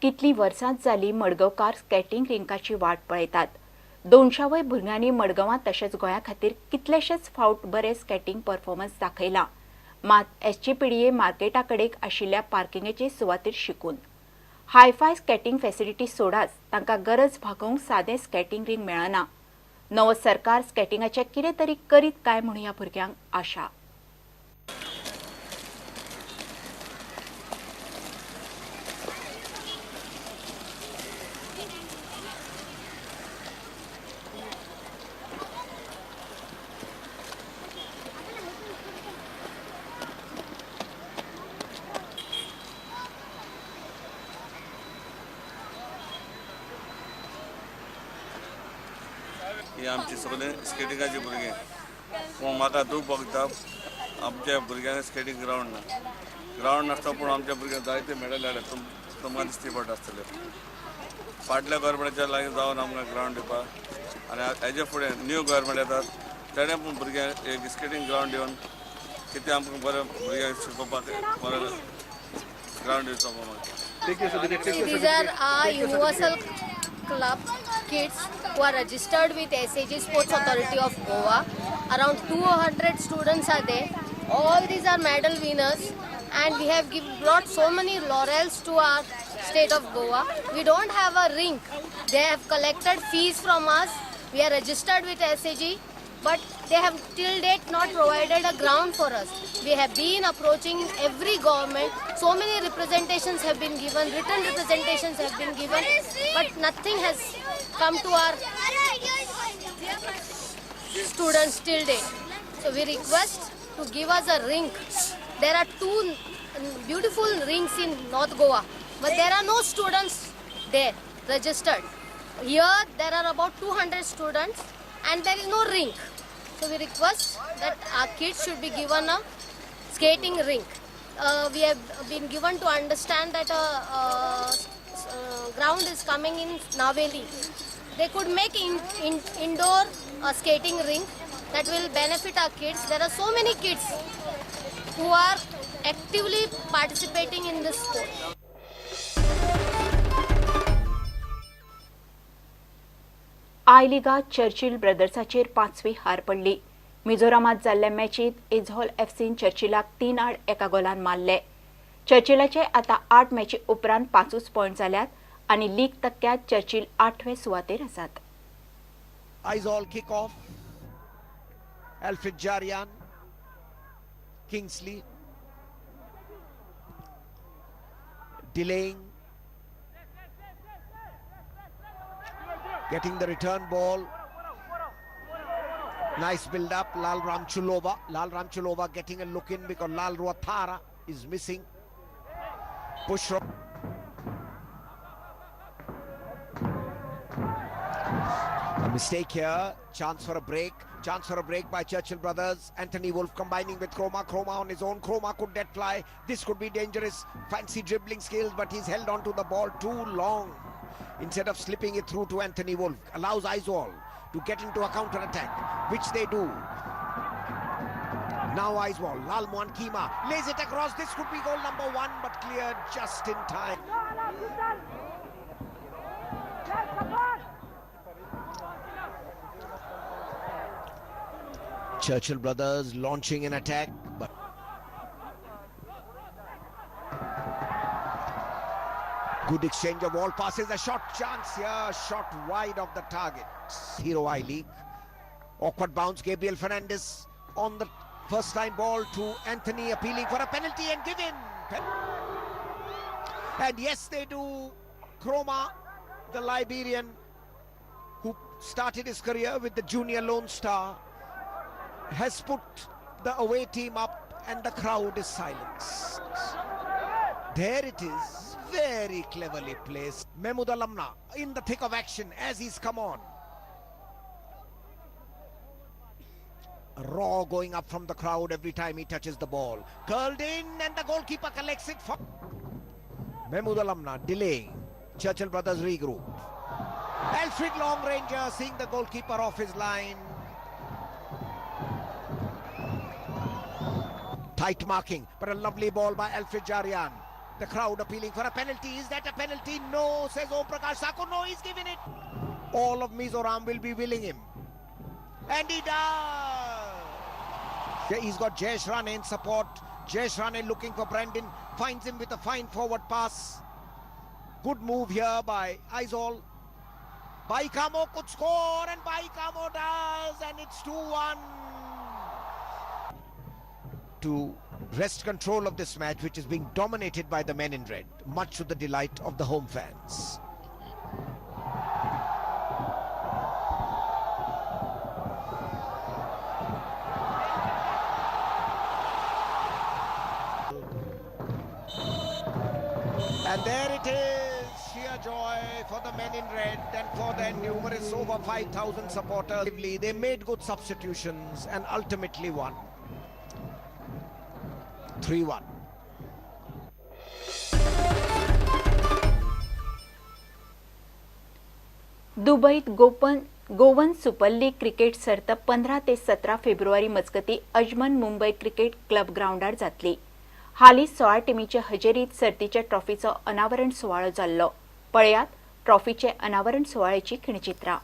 कितलीं वर्सांच जालीं मडगांवकार स्केटींग रिंकाची वाट पळयतात. 200 वयर भुरग्यांनी मडगांवां तशेंच गोंया खातीर कितलेशेच फावट बरे स्केटींग परफॉर्मन्स दाखयला. मात एसजीपीडीए मार्केटा कडेक आशिल्ल्या पार्किंगेचे सुवातेर शिकून हायफाय स्केटींग फॅसिलिटी सोडाच, तांकां गरज भागोवंक सादें स्केटींग रिंग मेळना. नवो सरकार स्केटिंगाचें कितें तरी करीत काय म्हूण ह्या भुरग्यांक आशा. ही आमची सगळे स्केटिंगाची भुरगीं, पूण म्हाका दूख भोगता आमच्या भुरग्यांक स्केटींग ग्रावंड ना. ग्रावंड नासता पूण आमच्या भुरग्यांक जायते मेडल हाडले, तुमकां दिसती पडटा आसतले. फाटल्या गव्हर्मेंटाच्या लागीं जावन आमकां ग्रावंड दिवपाक, आनी हेजे फुडें न्यू गव्हर्मेंट येतात तेणें पूण भुरग्यांक एक स्केटींग ग्रावंड दिवन कितें आमकां बरें भुरग्यांक शिकोवपाक बरें ग्रावंड दिवचो म्हाका. These are our universal club kids who are registered with SAG Sports Authority of Goa. Around 200 students are there. All these are medal winners, and we have brought so many laurels to our state of Goa. We don't have a rink. They have collected fees from us. We are registered with SAG, but they have till date not provided a ground for us. We have been approaching every government. So many representations have been given, written representations have been given, but nothing has come to our students till date. So we request to give us a rink. There are 2 beautiful rinks in North Goa, but there are no students there registered. Here there are about 200 students and there is no rink. So we request that our kids should be given a skating rink. We have been given to understand that a ground is coming in Naveli. They could make indoor skating rink that will benefit our kids. There are so many kids who are actively participating in this sport. I लिगात Churchill ब्रदर्साचेर 5वी हार पडली. मिझोरामात जाल्ल्या मॅचीत इझॉल एफसीन चर्चिलाक 3-1 गोलान मारले. चर्चिलाचे आतां 8 मॅची उपरांत 5 point जाल्यात आनी लीग तक्क्यात चर्चिल 8वे सुवातेर आसात. Aizawl kick off. Alfred Jarian, Kingsley delaying, getting the return ball. Nice build up. Lal Ramchulova. Lal Ramchulova getting a look in because Lal Ruathara is missing. Push. A mistake here. Chance for a break. Chance for a break by Churchill Brothers. Anthony Wolf combining with Chroma. Chroma on his own. Chroma could dead fly. This could be dangerous. Fancy dribbling skills, but he's held on to the ball too long. Instead of slipping it through to Anthony Wolf, allows Aizawl to get into a counter-attack, which they do. Now Aizawl, Lal Mohan Kima lays it across. This could be goal number 1, but cleared just in time. Churchill Brothers launching an attack, but good exchange of all passes. A short chance here, shot wide of the target. Hero I League. Awkward bounce, Gabriel Fernandez on the first time ball to Anthony, appealing for a penalty and given. And yes, they do. Chroma, the Liberian, who started his career with the Junior Lone Star, has put the away team up and the crowd is silenced. There it is, very cleverly placed. Mehmood Alamna in the thick of action as he's come on. A roar going up from the crowd every time he touches the ball. Curled in and the goalkeeper collects it. For Mehmood Alamna delaying. Churchill Brothers regroup. Alfred Long Ranger seeing the goalkeeper off his line. Tight marking, but a lovely ball by Alfred Jarian. The crowd appealing for a penalty. Is that a penalty? No, says Om Prakash Thakur. No, he's given it. All of Mizoram will be willing him. And he does. He's got Jayesh Rane in support. Jayesh Rane looking for Brandon. Finds him with a fine forward pass. Good move here by Aizawl. Baikamo could score, and Baikamo does, and it's 2-1. To wrest control of this match, which is being dominated by the men in red, much to the delight of the home fans. And there it is, sheer joy for the men in red and for their numerous over 5,000 supporters. They made good substitutions and ultimately won. 3-1. दुबईत Goan super league cricket सर्त 15 ते 17 फेब्रुवारी मजगती Ajman Mumbai cricket club ग्रावंडार जातली. हालीं 16 टिमीचे हजेरीत सर्तीच्या ट्रॉफीचो अनावरण सुवाळो जाल्लो. पळयात ट्रॉफीचे अनावरण सुवाळ्याची खिणचित्रां.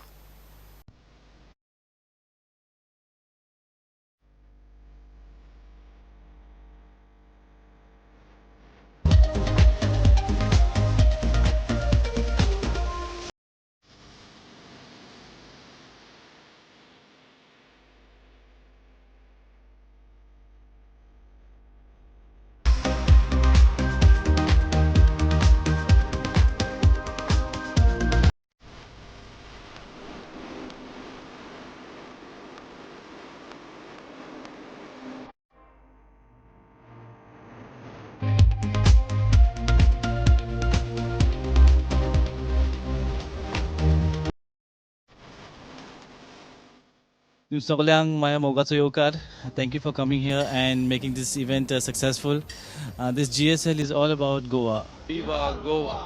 सगळ्यांक माझ्या मोगाचो येवकार. Thank you for coming here and making this event successful. This GSL is all about Goa. Viva Goa.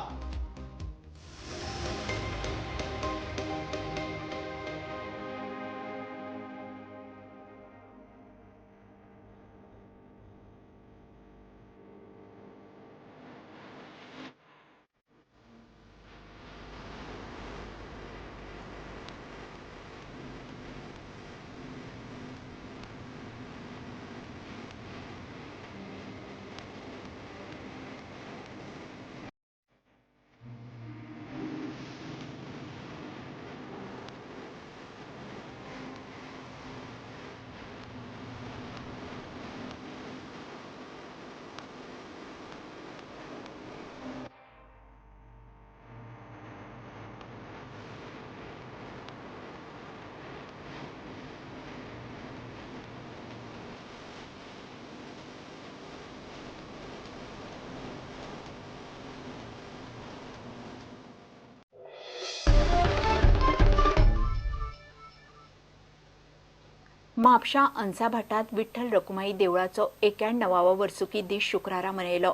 म्हापशा अंसाभाटात विठ्ठल रखुमाई देवळाचो 91वो वर्सुकी दीस शुक्रारा मनयलो.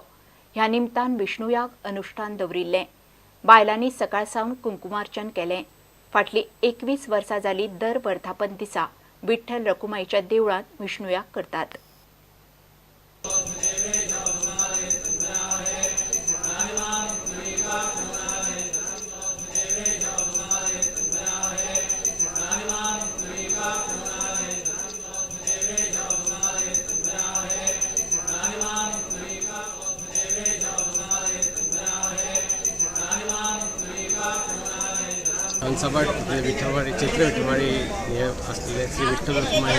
ह्या निमतान विष्णुयाग अनुष्ठान दवरिल्लें. बायलांनी सकाळ सावन कुंकुमार्चन केलें. फाटलीं 21 वर्सां जाली दर वर्धापन दिसा विठ्ठल रखुमाईच्या देवळांत विष्णुयाग करतात. अंसाभाट विठ्ठलवाडी चैत्र विठ्ठलवाडी हे आसलेले श्री विठ्ठल रखुमाई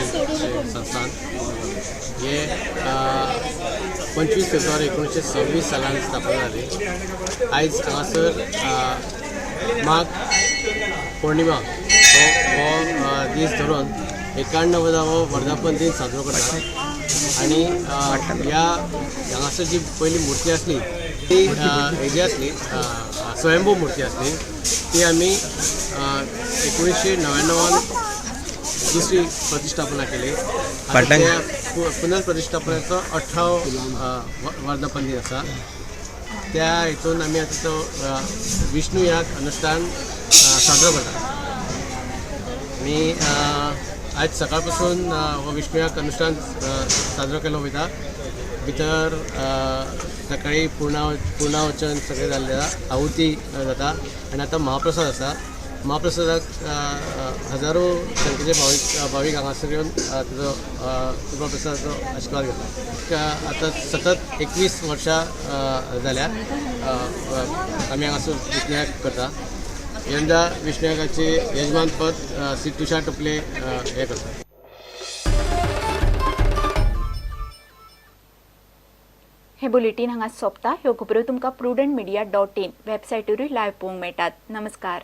संस्थान हे 25 फेब्रुवारी 1926 सालान स्थापन जाली. आयज हांगासर माघ पौर्णिमा हो दीस धरून 91वो वर्धापन दीन साजरो करतात. आनी ह्या हांगासर जी पयली मूर्ती आसली ती हेजी आसली, स्वयंभू मूर्ती आसली. ती आमी 1999 दुसरी प्रतिष्ठापना केली. त्या पुनर्प्रतिष्ठापनेचो 18वो वर्धापन दीन आसा. त्या हितून आमी आतां तो विष्णु याग अनुष्ठान साजरो करतात. आनी आयज सकाळ पासून हो विष्णु याग अनुष्ठान साजरो केलो वयता. भितर सकाळी पूर्णावचन सगळें जाल्लें आसा, आहुती जाता आनी आतां महाप्रसाद आसा. महाप्रसादाक हजारो संख्येचे भावीक हांगासर येवन ताजो कृपाप्रसादाचो आशिर्वाद घेता. आतां सतत 21 वर्सां जाल्या आमी हांगासर विष्णुयाग करता. यंदा विष्णुयागाचे यजमानपद श्री तुषार टोपले हे करता. हे बुलेटीन हांगा सोंपता. ह्यो खबरो तुमकां prudentmedia.in वेबसायटीरूय लायव्ह पळोवंक मेळटात. नमस्कार.